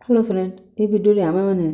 Hello friend, ଏ ଭିଡ଼ିଓରେ ଆମେମାନେ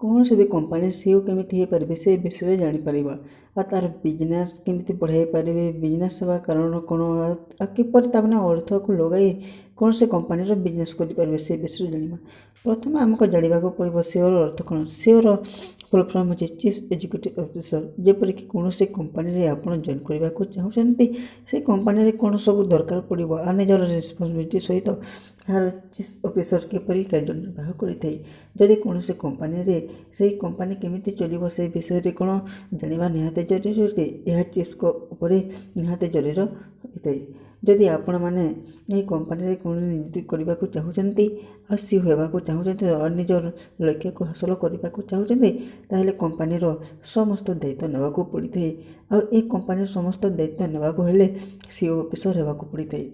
କୌଣସି ବି କମ୍ପାନୀ ସିଇଓ କେମିତି ହେଇପାରିବେ, ସେ ବିଷୟରେ ଜାଣିପାରିବା ଆଉ ତା'ର ବିଜନେସ୍ କେମିତି ବଢ଼ାଇ ପାରିବେ, ବିଜନେସ୍ ହେବା କାରଣ କ'ଣ ଆଉ କିପରି ତାମାନେ ଅର୍ଥକୁ ଲଗାଇ କୌଣସି କମ୍ପାନୀର ବିଜନେସ୍ କରିପାରିବେ, ସେ ବିଷୟରେ ଜାଣିବା। ପ୍ରଥମେ ଆମକୁ ଜାଣିବାକୁ ପଡ଼ିବ, ସିଇଓର ଅର୍ଥ କ'ଣ? ସିଇଓର ଫୁଲ୍ ଫର୍ମ ହେଉଛି ଚିଫ୍ ଏକ୍ଜିକ୍ୟୁଟିଭ୍ ଅଫିସର। ଯେପରିକି କୌଣସି କମ୍ପାନୀରେ ଆପଣ ଜଏନ୍ କରିବାକୁ ଚାହୁଁଛନ୍ତି, ସେ କମ୍ପାନୀରେ କ'ଣ ସବୁ ଦରକାର ପଡ଼ିବ ଆଉ ନିଜର ରେସ୍ପନ୍ସିବିଲିଟି ସହିତ ଏହାର ଚିଫ୍ ଅଫିସର କିପରି କାର୍ଯ୍ୟନିର୍ବାହ କରିଥାଏ। ଯଦି କୌଣସି କମ୍ପାନୀରେ ସେଇ କମ୍ପାନୀ କେମିତି ଚଲିବ, ସେ ବିଷୟରେ କ'ଣ ଜାଣିବା ନିହାତି ଜରୁରୀ ଅଟେ। ଏହା ଚିଫ୍ଙ୍କ ଉପରେ ନିହାତି ଜରୁରୀ ହୋଇଥାଏ। ଯଦି ଆପଣମାନେ ଏହି କମ୍ପାନୀରେ କୌଣସି ନିଯୁକ୍ତି କରିବାକୁ ଚାହୁଁଛନ୍ତି ଆଉ ସିଇଓ ହେବାକୁ ଚାହୁଁଛନ୍ତି ଆଉ ନିଜର ଲକ୍ଷ୍ୟକୁ ହାସଲ କରିବାକୁ ଚାହୁଁଛନ୍ତି, ତାହେଲେ କମ୍ପାନୀର ସମସ୍ତ ଦାୟିତ୍ୱ ନେବାକୁ ପଡ଼ିଥାଏ। ଆଉ ଏ କମ୍ପାନୀର ସମସ୍ତ ଦାୟିତ୍ୱ ନେବାକୁ ହେଲେ ସିଇଓ ଅଫିସର ହେବାକୁ ପଡ଼ିଥାଏ।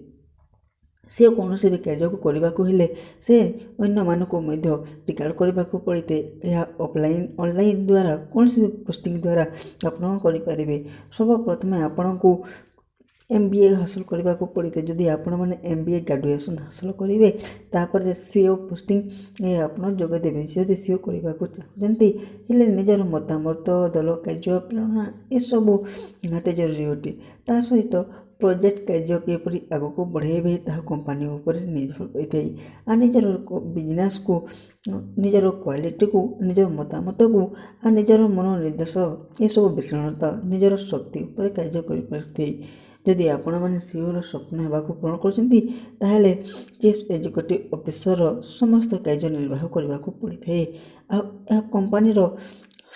ସେ କୌଣସି ବି କାର୍ଯ୍ୟକୁ କରିବାକୁ ହେଲେ ସେ ଅନ୍ୟମାନଙ୍କୁ ମଧ୍ୟ ଟିକେଟ୍ କରିବାକୁ ପଡ଼ିଥାଏ। ଏହା ଅଫଲାଇନ୍, ଅନଲାଇନ୍ ଦ୍ୱାରା, କୌଣସି ବି ପୋଷ୍ଟିଂ ଦ୍ୱାରା ଆପଣ କରିପାରିବେ। ସର୍ବପ୍ରଥମେ ଆପଣଙ୍କୁ ଏମବିଏ ହାସଲ କରିବାକୁ ପଡ଼ିଥାଏ। ଯଦି ଆପଣମାନେ ଏମବିଏ ଗ୍ରାଜୁଏସନ୍ ହାସଲ କରିବେ, ତାପରେ ସିଇଓ ପୋଷ୍ଟିଂ ଆପଣ ଯୋଗ ଦେବେ। ଯଦି ସିଇଓ କରିବାକୁ ଚାହୁଁଛନ୍ତି ହେଲେ ନିଜର ମତାମତ, ଦଳ କାର୍ଯ୍ୟ, ପ୍ରେରଣା ଏସବୁ ନିହାତି ଜରୁରୀ ଅଟେ। ତା ସହିତ ପ୍ରୋଜେକ୍ଟ କାର୍ଯ୍ୟ କିପରି ଆଗକୁ ବଢ଼ାଇବେ, ତାହା କମ୍ପାନୀ ଉପରେ ନିର୍ଭର କରିଥାଏ। ଆଉ ନିଜର ବିଜନେସ୍କୁ, ନିଜର କ୍ୱାଲିଟିକୁ, ନିଜ ମତାମତକୁ ଆଉ ନିଜର ମନୋନିର୍ଦ୍ଦେଶ, ଏସବୁ ବିଶ୍ଳେଷଣତା ନିଜର ଶକ୍ତି ଉପରେ କାର୍ଯ୍ୟ କରିପାରିଥାଏ। ଯଦି ଆପଣମାନେ ସିଇଓର ସ୍ୱପ୍ନ ହେବାକୁ ପୂରଣ କରୁଛନ୍ତି, ତାହେଲେ ଚିଫ୍ ଏକ୍ଜିକ୍ୟୁଟିଭ୍ ଅଫିସରର ସମସ୍ତ କାର୍ଯ୍ୟ ନିର୍ବାହ କରିବାକୁ ପଡ଼ିଥାଏ ଆଉ ଏହା କମ୍ପାନୀର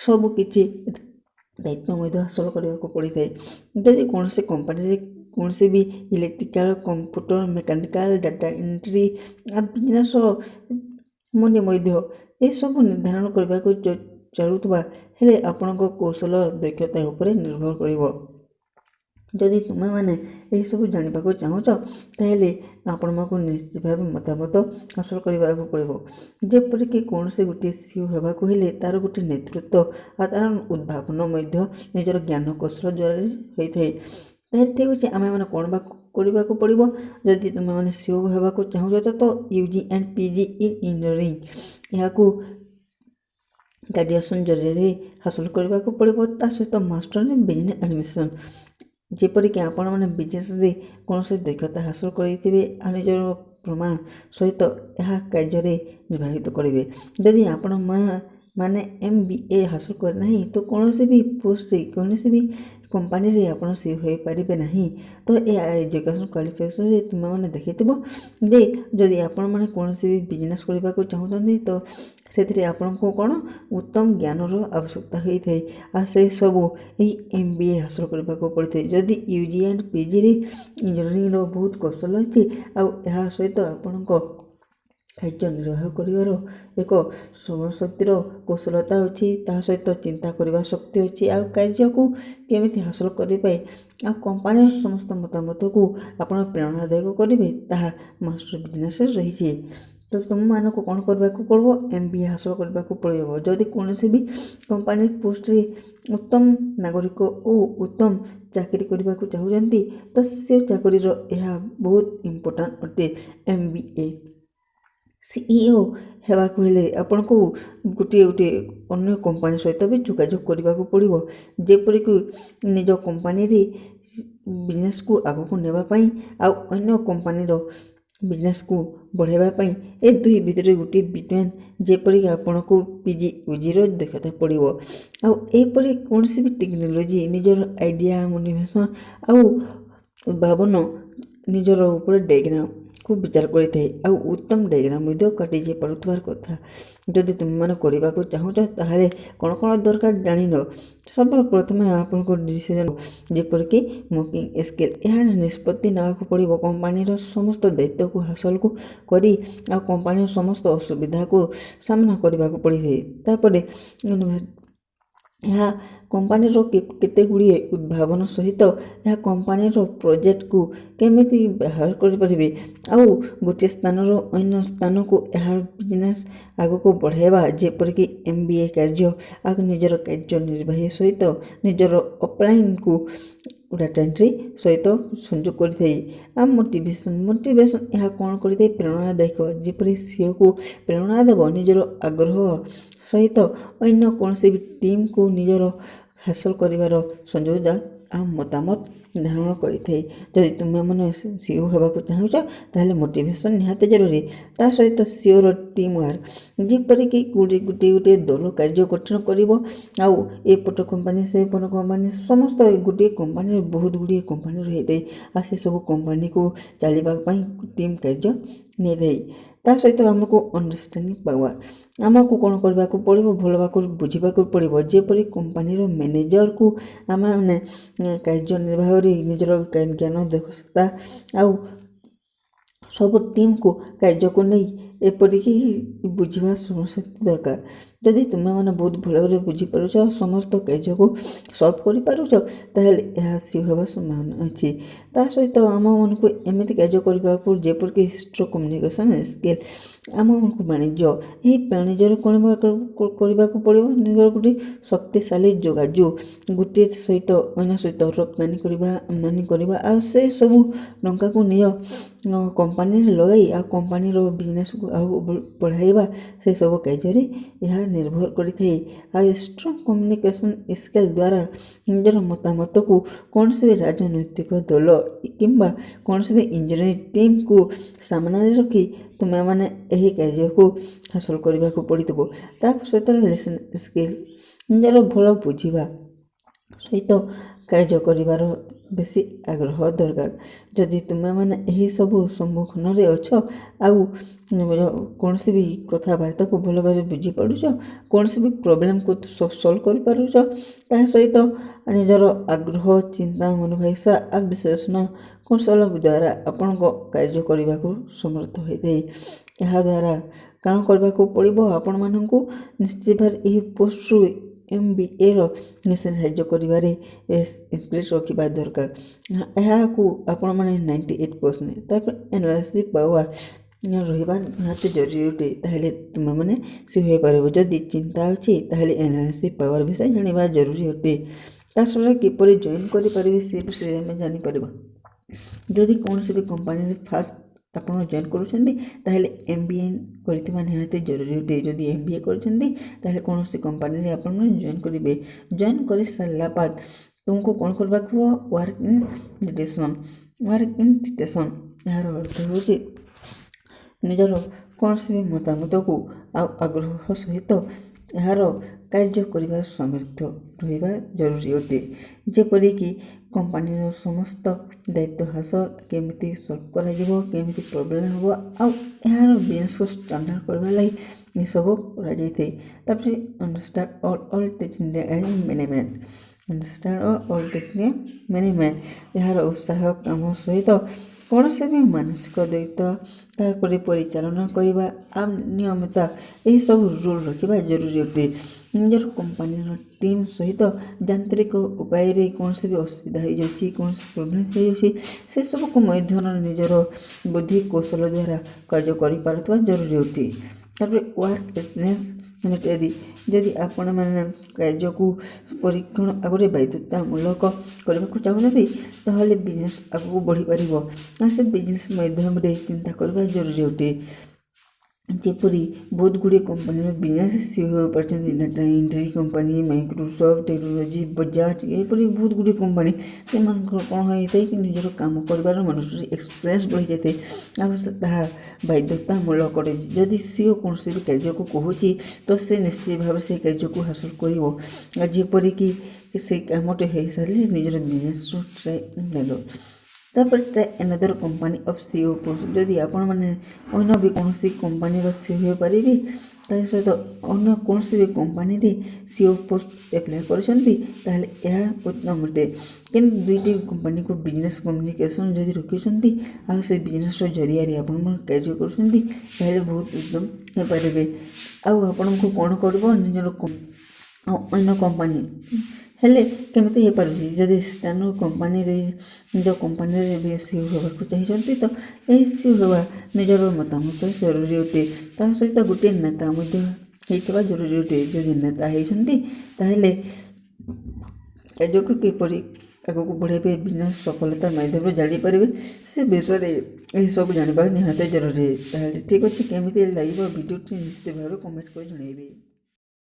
ସବୁକିଛି ଦାୟିତ୍ୱ ମଧ୍ୟ ହାସଲ କରିବାକୁ ପଡ଼ିଥାଏ। ଯଦି କୌଣସି କମ୍ପାନୀରେ କୌଣସି ବି electrical, computer, mechanical, data entry ଆଉ ବିଜନେସ୍ର ମନି ମଧ୍ୟ ଏସବୁ ନିର୍ଦ୍ଧାରଣ କରିବାକୁ ଚାଲୁଥିବା ହେଲେ ଆପଣଙ୍କ କୌଶଳ, ଦକ୍ଷତା ଉପରେ ନିର୍ଭର କରିବ। ଯଦି ତୁମେମାନେ ଏହିସବୁ ଜାଣିବାକୁ ଚାହୁଁଛ, ତାହେଲେ ଆପଣମାନଙ୍କୁ ନିଶ୍ଚିତ ଭାବେ ମତାମତ ହାସଲ କରିବାକୁ ପଡ଼ିବ। ଯେପରିକି କୌଣସି ଗୋଟିଏ ସିଇଓ ହେବାକୁ ହେଲେ ତା'ର ଗୋଟିଏ ନେତୃତ୍ୱ ଆଉ ତା'ର ଉଦ୍ଭାବନ ମଧ୍ୟ ନିଜର ଜ୍ଞାନ କୌଶଳ ଦ୍ୱାରା ହୋଇଥାଏ। ତାହେଲେ ଠିକ୍ ଅଛି, ଆମେମାନେ କ'ଣ ବା କରିବାକୁ ପଡ଼ିବ? ଯଦି ତୁମେମାନେ ସିଇଓ ହେବାକୁ ଚାହୁଁଛ ତ UG and PG in engineering, ଏହାକୁ ଗ୍ରାଜୁଏସନ୍ ଜରିଆରେ ହାସଲ କରିବାକୁ ପଡ଼ିବ। ତା ସହିତ ମାଷ୍ଟର ଇନ୍ ବିଜନେସ୍ ଆଡ଼ମିନିଷ୍ଟ୍ରେସନ୍, ଯେପରିକି ଆପଣମାନେ ବିଜନେସ୍ରେ କୌଣସି ଦକ୍ଷତା ହାସଲ କରିଥିବେ ଆଉ ନିଜର ପ୍ରମାଣ ସହିତ ଏହା କାର୍ଯ୍ୟରେ ନିର୍ବାହିତ କରିବେ। ଯଦି ଆପଣ ମାନେ ଏମବିଏ ହାସଲ କରିନାହିଁ, ତ କୌଣସି ବି ପୋଷ୍ଟରେ, କୌଣସି ବି କମ୍ପାନୀରେ ଆପଣ ସିଇଓ ହୋଇପାରିବେ ନାହିଁ। ତ ଏ ଏଜୁକେସନ୍ କ୍ୱାଲିଫିକେସନ୍ରେ ତୁମେମାନେ ଦେଖିଥିବ ଯେ ଯଦି ଆପଣମାନେ କୌଣସି ବି ବିଜନେସ୍ କରିବାକୁ ଚାହୁଁଛନ୍ତି, ତ ସେଥିରେ ଆପଣଙ୍କୁ କ'ଣ ଉତ୍ତମ ଜ୍ଞାନର ଆବଶ୍ୟକତା ହୋଇଥାଏ ଆଉ ସେସବୁ ଏହି ଏମବିଏ ହାସଲ କରିବାକୁ ପଡ଼ିଥାଏ। ଯଦି ୟୁଜି ଆଣ୍ଡ ପିଜିରେ ଇଞ୍ଜିନିୟରିଂର ବହୁତ କୌଶଳ ଅଛି ଆଉ ଏହା ସହିତ ଆପଣଙ୍କ କାର୍ଯ୍ୟ ନିର୍ବାହ କରିବାର ଏକ ଶକ୍ତିର କୌଶଳତା ଅଛି, ତା ସହିତ ଚିନ୍ତା କରିବା ଶକ୍ତି ଅଛି ଆଉ କାର୍ଯ୍ୟକୁ କେମିତି ହାସଲ କରିବେ ଆଉ କମ୍ପାନୀର ସମସ୍ତ ମତାମତକୁ ଆପଣ ପ୍ରେରଣାଦାୟକ କରିବେ, ତାହା ମାଷ୍ଟର ବିଜନେସ୍ରେ ରହିଛି। ତ ତୁମମାନଙ୍କୁ କ'ଣ କରିବାକୁ ପଡ଼ିବ? ଏମବିଏ ହାସଲ କରିବାକୁ ପଡ଼ିବ। ଯଦି କୌଣସି ବି କମ୍ପାନୀ ପୋଷ୍ଟରେ ଉତ୍ତମ ନାଗରିକ ଓ ଉତ୍ତମ ଚାକିରି କରିବାକୁ ଚାହୁଁଛନ୍ତି, ତ ସେ ଚାକିରିର ଏହା ବହୁତ ଇମ୍ପୋର୍ଟାଣ୍ଟ ଅଟେ ଏମବିଏ। ସିଇଓ ହେବାକୁ ହେଲେ ଆପଣଙ୍କୁ ଗୋଟିଏ ଗୋଟିଏ ଅନ୍ୟ କମ୍ପାନୀ ସହିତ ବି ଯୋଗାଯୋଗ କରିବାକୁ ପଡ଼ିବ। ଯେପରିକି ନିଜ କମ୍ପାନୀରେ ବିଜନେସ୍କୁ ଆଗକୁ ନେବା ପାଇଁ ଆଉ ଅନ୍ୟ କମ୍ପାନୀର ବିଜନେସ୍କୁ ବଢ଼ାଇବା ପାଇଁ ଏ ଦୁଇ ଭିତରେ ଗୋଟିଏ ବିଟୱିନ୍, ଯେପରିକି ଆପଣଙ୍କୁ ପିଜି ୟୁଜିର ଦକ୍ଷତା ପଡ଼ିବ। ଆଉ ଏହିପରି କୌଣସି ବି ଟେକ୍ନୋଲୋଜି, ନିଜର ଆଇଡ଼ିଆ, ମୋଟିଭେସନ୍ ଆଉ ଉଦ୍ଭାବନ ନିଜର ଉପରେ ଡାଇଗ୍ରାମକୁ ବିଚାର କରିଥାଏ ଆଉ ଉତ୍ତମ ଡାଇଗ୍ରାମ ମଧ୍ୟ କାଟି ଯାଇପାରୁଥିବାର କଥା। ଯଦି ତୁମେମାନେ କରିବାକୁ ଚାହୁଁଛ, ତାହେଲେ କ'ଣ କ'ଣ ଦରକାର ଜାଣିନ। ସର୍ବପ୍ରଥମେ ଆପଣଙ୍କ ଡିସିଜନ୍, ଯେପରିକି ମେକିଂ ସ୍କିଲ୍, ଏହା ନିଷ୍ପତ୍ତି ନେବାକୁ ପଡ଼ିବ। କମ୍ପାନୀର ସମସ୍ତ ଦାୟିତ୍ୱକୁ ହାସଲକୁ କରି ଆଉ କମ୍ପାନୀର ସମସ୍ତ ଅସୁବିଧାକୁ ସାମ୍ନା କରିବାକୁ ପଡ଼ିଥାଏ। ତାପରେ ଏହା କମ୍ପାନୀର କେତେ ଗୁଡ଼ିଏ ଉଦ୍ଭାବନ ସହିତ ଏହା କମ୍ପାନୀର ପ୍ରୋଜେକ୍ଟକୁ କେମିତି ବାହାର କରିପାରିବେ ଆଉ ଗୋଟିଏ ସ୍ଥାନରୁ ଅନ୍ୟ ସ୍ଥାନକୁ ଏହାର ବିଜନେସ୍ ଆଗକୁ ବଢ଼ାଇବା, ଯେପରିକି ଏମବିଏ କାର୍ଯ୍ୟ ଆଉ ନିଜର କାର୍ଯ୍ୟ ନିର୍ବାହୀ ସହିତ ନିଜର ଅପଲାଇନ୍କୁ ଡାଟା ଏଣ୍ଟ୍ରି ସହିତ ସଂଯୋଗ କରିଥାଏ। ଆଉ ମୋଟିଭେସନ୍, ମୋଟିଭେସନ୍ ଏହା କ'ଣ କରିଥାଏ? ପ୍ରେରଣାଦାୟକ, ଯେପରି ସିଓକୁ ପ୍ରେରଣା ଦେବ, ନିଜର ଆଗ୍ରହ ସହିତ ଅନ୍ୟ କୌଣସି ବି ଟିମ୍କୁ ନିଜର ହାସଲ କରିବାର ସଂଯୋଗ ଆଉ ମତାମତ ଧାରଣ କରିଥାଏ। ଯଦି ତୁମେମାନେ ସିଓ ହେବାକୁ ଚାହୁଁଛ, ତାହେଲେ ମୋଟିଭେସନ୍ ନିହାତି ଜରୁରୀ। ତା ସହିତ ସିଓର ଟିମ୍ ୱାର୍କ, ଯେପରିକି ଗୋଟିଏ ଗୋଟିଏ ଦଳ କାର୍ଯ୍ୟ ଗଠନ କରିବ ଆଉ ଏପଟ କମ୍ପାନୀ, ସେପଟ କମ୍ପାନୀ, ସମସ୍ତ ଗୋଟିଏ କମ୍ପାନୀରେ ବହୁତ ଗୁଡ଼ିଏ କମ୍ପାନୀ ରହିଥାଏ ଆଉ ସେସବୁ କମ୍ପାନୀକୁ ଚାଲିବା ପାଇଁ ଟିମ୍ କାର୍ଯ୍ୟ ନେଇଥାଏ। ତା ସହିତ ଆମକୁ ଅଣ୍ଡରଷ୍ଟାଣ୍ଡିଂ ପାୱାର, ଆମକୁ କ'ଣ କରିବାକୁ ପଡ଼ିବ? ଭଲ ଭାବରେ ବୁଝିବାକୁ ପଡ଼ିବ, ଯେପରି କମ୍ପାନୀର ମ୍ୟାନେଜରକୁ ଆମେମାନେ କାର୍ଯ୍ୟ ନିର୍ବାହରେ ନିଜର ଜ୍ଞାନ, ଦକ୍ଷତା ଆଉ ସବୁ ଟିମ୍କୁ କାର୍ଯ୍ୟକୁ ନେଇ ଏପରିକି ବୁଝିବା ସମସ୍ତ ଦରକାର। ଯଦି ତୁମେମାନେ ବହୁତ ଭଲ ଭାବରେ ବୁଝିପାରୁଛ, ସମସ୍ତ କାର୍ଯ୍ୟକୁ ସଲ୍ଭ କରିପାରୁଛ, ତାହେଲେ ଏହା ସିଓ ହେବା ସମ୍ଭାବନା ଅଛି। ତା ସହିତ ଆମମାନଙ୍କୁ ଏମିତି କାର୍ଯ୍ୟ କରିବାକୁ ଯେପରିକି ଷ୍ଟ୍ରଙ୍ଗ କମ୍ୟୁନିକେସନ୍ ସ୍କିଲ୍। ଆମମାନଙ୍କୁ ବାଣିଜ୍ୟ, ଏହି ବାଣିଜ୍ୟରେ କ'ଣ କରିବାକୁ ପଡ଼ିବ? ନିଜର ଗୋଟିଏ ଶକ୍ତିଶାଳୀ ଯୋଗାଯୋଗ, ଗୋଟିଏ ସହିତ ଅନ୍ୟ ସହିତ ରପ୍ତାନି କରିବା, ଆମଦାନୀ କରିବା ଆଉ ସେସବୁ ଟଙ୍କାକୁ ନିଜ କମ୍ପାନୀରେ ଲଗାଇ ଆଉ କମ୍ପାନୀର ବିଜନେସ୍କୁ ଆଉ ବଢ଼ାଇବା, ସେସବୁ କାର୍ଯ୍ୟରେ ଏହା ନିର୍ଭର କରିଥାଏ। ଆଉ ଷ୍ଟ୍ରଙ୍ଗ କମ୍ୟୁନିକେସନ୍ ସ୍କିଲ୍ ଦ୍ୱାରା ନିଜର ମତାମତକୁ କୌଣସି ବି ରାଜନୈତିକ ଦଳ କିମ୍ବା କୌଣସି ବି ଇଞ୍ଜିନିୟରିଂ ଟିମ୍କୁ ସାମ୍ନାରେ ରଖି ତୁମେମାନେ ଏହି କାର୍ଯ୍ୟକୁ ହାସଲ କରିବାକୁ ପଡ଼ିଥିବ। ତା ସହିତ ଲିସନିଂ ସ୍କିଲ୍, ନିଜର ଭଲ ବୁଝିବା ସହିତ କାର୍ଯ୍ୟ କରିବାର ବେଶୀ ଆଗ୍ରହ ଦରକାର। ଯଦି ତୁମେମାନେ ଏହିସବୁ ସମ୍ମୁଖୀନରେ ଅଛ ଆଉ କୌଣସି ବି କଥାବାର୍ତ୍ତାକୁ ଭଲ ଭାବରେ ବୁଝିପାରୁଛ, କୌଣସି ବି ପ୍ରୋବ୍ଲେମକୁ ସଲ୍ଭ କରିପାରୁଛ, ତା ସହିତ ନିଜର ଆଗ୍ରହ, ଚିନ୍ତା, ମନୋଭାଷା ଆଉ ବିଶ୍ଳେଷଣ କୌଶଳ ଦ୍ୱାରା ଆପଣଙ୍କ କାର୍ଯ୍ୟ କରିବାକୁ ସମର୍ଥ ହୋଇଥାଏ। ଏହାଦ୍ୱାରା କ'ଣ କରିବାକୁ ପଡ଼ିବ ଆପଣମାନଙ୍କୁ? ନିଶ୍ଚିତ ଭାବରେ ଏହି ପୋଷ୍ଟରୁ ଏମ୍ବିଏର ସାହାଯ୍ୟ କରିବାରେ ଏକ୍ସପିରିଏନ୍ସ ରଖିବା ଦରକାର। ଏହାକୁ ଆପଣମାନେ 98%। ତାପରେ ଏନାଲିସିସ୍ ପାୱାର ରହିବା ନିହାତି ଜରୁରୀ ଅଟେ, ତାହେଲେ ତୁମେମାନେ ସେ ହୋଇପାରିବ। ଯଦି ଚିନ୍ତା ଅଛି, ତାହେଲେ ଏନାଲିସିସ୍ ପାୱାର ବିଷୟରେ ଜାଣିବା ଜରୁରୀ ଅଟେ। ତା ସହିତ କିପରି ଜଏନ୍ କରିପାରିବେ, ସେ ବିଷୟରେ ଆମେ ଜାଣିପାରିବା। ଯଦି କୌଣସି ବି କମ୍ପାନୀରେ ଫାଷ୍ଟ ଆପଣ ଜଏନ୍ କରୁଛନ୍ତି, ତାହେଲେ ଏମ୍ବିଏ କରିଥିବା ନିହାତି ଜରୁରୀ ଅଟେ। ଯଦି ଏମ୍ବିଏ କରୁଛନ୍ତି, ତାହେଲେ କୌଣସି କମ୍ପାନୀରେ ଆପଣ ଜଏନ୍ କରିବେ। ଜଏନ୍ କରିସାରିଲା ବାଦ ତୁମକୁ କ'ଣ କରିବାକୁ ହେବ? Work in rotation. Work in rotation, ଏହାର ଅର୍ଥ ହେଉଛି ନିଜର କୌଣସି ବି ମତାମତକୁ ଆଉ ଆଗ୍ରହ ସହିତ ଏହାର କାର୍ଯ୍ୟ କରିବାର ସାମର୍ଥ୍ୟ ରହିବା ଜରୁରୀ ଅଟେ। ଯେପରିକି କମ୍ପାନୀର ସମସ୍ତ ଦାୟିତ୍ୱ ହାସଲ, କେମିତି ସଲ୍ଭ କରାଯିବ, କେମିତି ପ୍ରୋବ୍ଲେମ୍ ହେବ ଆଉ ଏହାର ବିଜନେସ୍କୁ ଷ୍ଟାଣ୍ଡାର୍ଡ଼ କରିବା ଲାଗି ଏସବୁ କରାଯାଇଥାଏ। ତାପରେ understand all technical and management, understand all technical management, ଏହାର ଉତ୍ସାହ କାମ ସହିତ କୌଣସି ବି ମାନସିକ ଦାୟିତ୍ୱ, ତାପରେ ପରିଚାଳନା କରିବା ଆଉ ନିୟମିତ ଏହିସବୁ ରୁଲ୍ ରଖିବା ଜରୁରୀ ଅଟେ। ନିଜର କମ୍ପାନୀର ଟିମ୍ ସହିତ ଯାନ୍ତ୍ରିକ ଉପାୟରେ କୌଣସି ବି ଅସୁବିଧା ହେଇଯାଉଛି, କୌଣସି ପ୍ରୋବ୍ଲେମ୍ ହେଇଯାଉଛି, ସେସବୁକୁ ମଧ୍ୟ ନିଜର ବୁଦ୍ଧି କୌଶଳ ଦ୍ୱାରା କାର୍ଯ୍ୟ କରିପାରୁଥିବା ଜରୁରୀ ଅଟେ। ତାପରେ ୱାର୍କ ଏକ୍ସପିରିଏନ୍ସ ମିଲିଟାରୀ, ଯଦି ଆପଣମାନେ କାର୍ଯ୍ୟକୁ ପରୀକ୍ଷଣ ଆଗରେ ବାଧ୍ୟତାମୂଳକ କରିବାକୁ ଚାହୁଁଛନ୍ତି, ତାହେଲେ ବିଜନେସ୍ ଆଗକୁ ବଢ଼ିପାରିବ ଆଉ ସେ ବିଜନେସ୍ ମାଧ୍ୟମରେ ଚିନ୍ତା କରିବା ଜରୁରୀ ଅଟେ। ଯେପରି ବହୁତ ଗୁଡ଼ିଏ କମ୍ପାନୀର ବିଜନେସ୍ ସିଓ ହୋଇପାରୁଛନ୍ତି, data entry company, Microsoft technology, Bajaj, ଏପରି ବହୁତ ଗୁଡ଼ିଏ କମ୍ପାନୀ। ସେମାନଙ୍କର କ'ଣ ହୋଇଥାଏ କି ନିଜର କାମ କରିବାର ମନୁଷ୍ୟରେ ଏକ୍ସପିରିଏନ୍ସ ବଢ଼ିଯାଇଥାଏ ଆଉ ତାହା ବାଧ୍ୟତାମୂଳକ ଅଟେ। ଯଦି ସିଓ କୌଣସି ବି କାର୍ଯ୍ୟକୁ କହୁଛି, ତ ସେ ନିଶ୍ଚିତ ଭାବରେ ସେ କାର୍ଯ୍ୟକୁ ହାସଲ କରିବ ଆଉ ଯେପରିକି ସେ କାମଟି ହେଇସାରିଲେ ନିଜର ବିଜନେସ୍ର ଟ୍ରାଏ ନେଲ। ତାପରେ try another company of CEO post. ଯଦି ଆପଣମାନେ ଅନ୍ୟ ବି କୌଣସି କମ୍ପାନୀର ସିଓ ହୋଇପାରିବେ, ତା ସହିତ ଅନ୍ୟ କୌଣସି ବି କମ୍ପାନୀରେ ସିଓ ପୋଷ୍ଟ ଆପ୍ଲାଏ କରିଛନ୍ତି, ତାହେଲେ ଏହା ଉତ୍ତମ ଅଟେ। କିନ୍ତୁ ଦୁଇଟି କମ୍ପାନୀକୁ ବିଜନେସ୍ କମ୍ୟୁନିକେସନ୍ ଯଦି ରଖିଛନ୍ତି ଆଉ ସେ ବିଜନେସ୍ର ଜରିଆରେ ଆପଣମାନେ କାର୍ଯ୍ୟ କରୁଛନ୍ତି, ତାହେଲେ ବହୁତ ଉତ୍ତମ ହୋଇପାରିବେ। ଆଉ ଆପଣଙ୍କୁ କ'ଣ କରିବ ନିଜର ଅନ୍ୟ କମ୍ପାନୀ ହେଲେ କେମିତି ହେଇପାରୁଛି? ଯଦି ଷ୍ଟାଣ୍ଡାର୍ଡ଼ କମ୍ପାନୀରେ ନିଜ କମ୍ପାନୀରେ ବି ସିଓ ହେବାକୁ ଚାହୁଁଛନ୍ତି, ତ ଏହି ସିଓ ହେବା ନିଜର ମତାମତ ଜରୁରୀ ଅଟେ। ତା ସହିତ ଗୋଟିଏ ନେତା ମଧ୍ୟ ହେଇଥିବା ଜରୁରୀ ଅଟେ। ଯଦି ନେତା ହେଇଛନ୍ତି, ତାହେଲେ କାର୍ଯ୍ୟକୁ କିପରି ଆଗକୁ ବଢ଼ାଇବେ, ବିଜନେସ୍ ସଫଳତା ମାଧ୍ୟମରେ ଜାଣିପାରିବେ, ସେ ବିଷୟରେ ଏହିସବୁ ଜାଣିବା ନିହାତି ଜରୁରୀ। ତାହେଲେ ଠିକ୍ ଅଛି, କେମିତି ଲାଗିବ ଭିଡ଼ିଓଟି ନିଶ୍ଚିତ ଭାବରେ କମେଣ୍ଟ କରି ଜଣାଇବେ।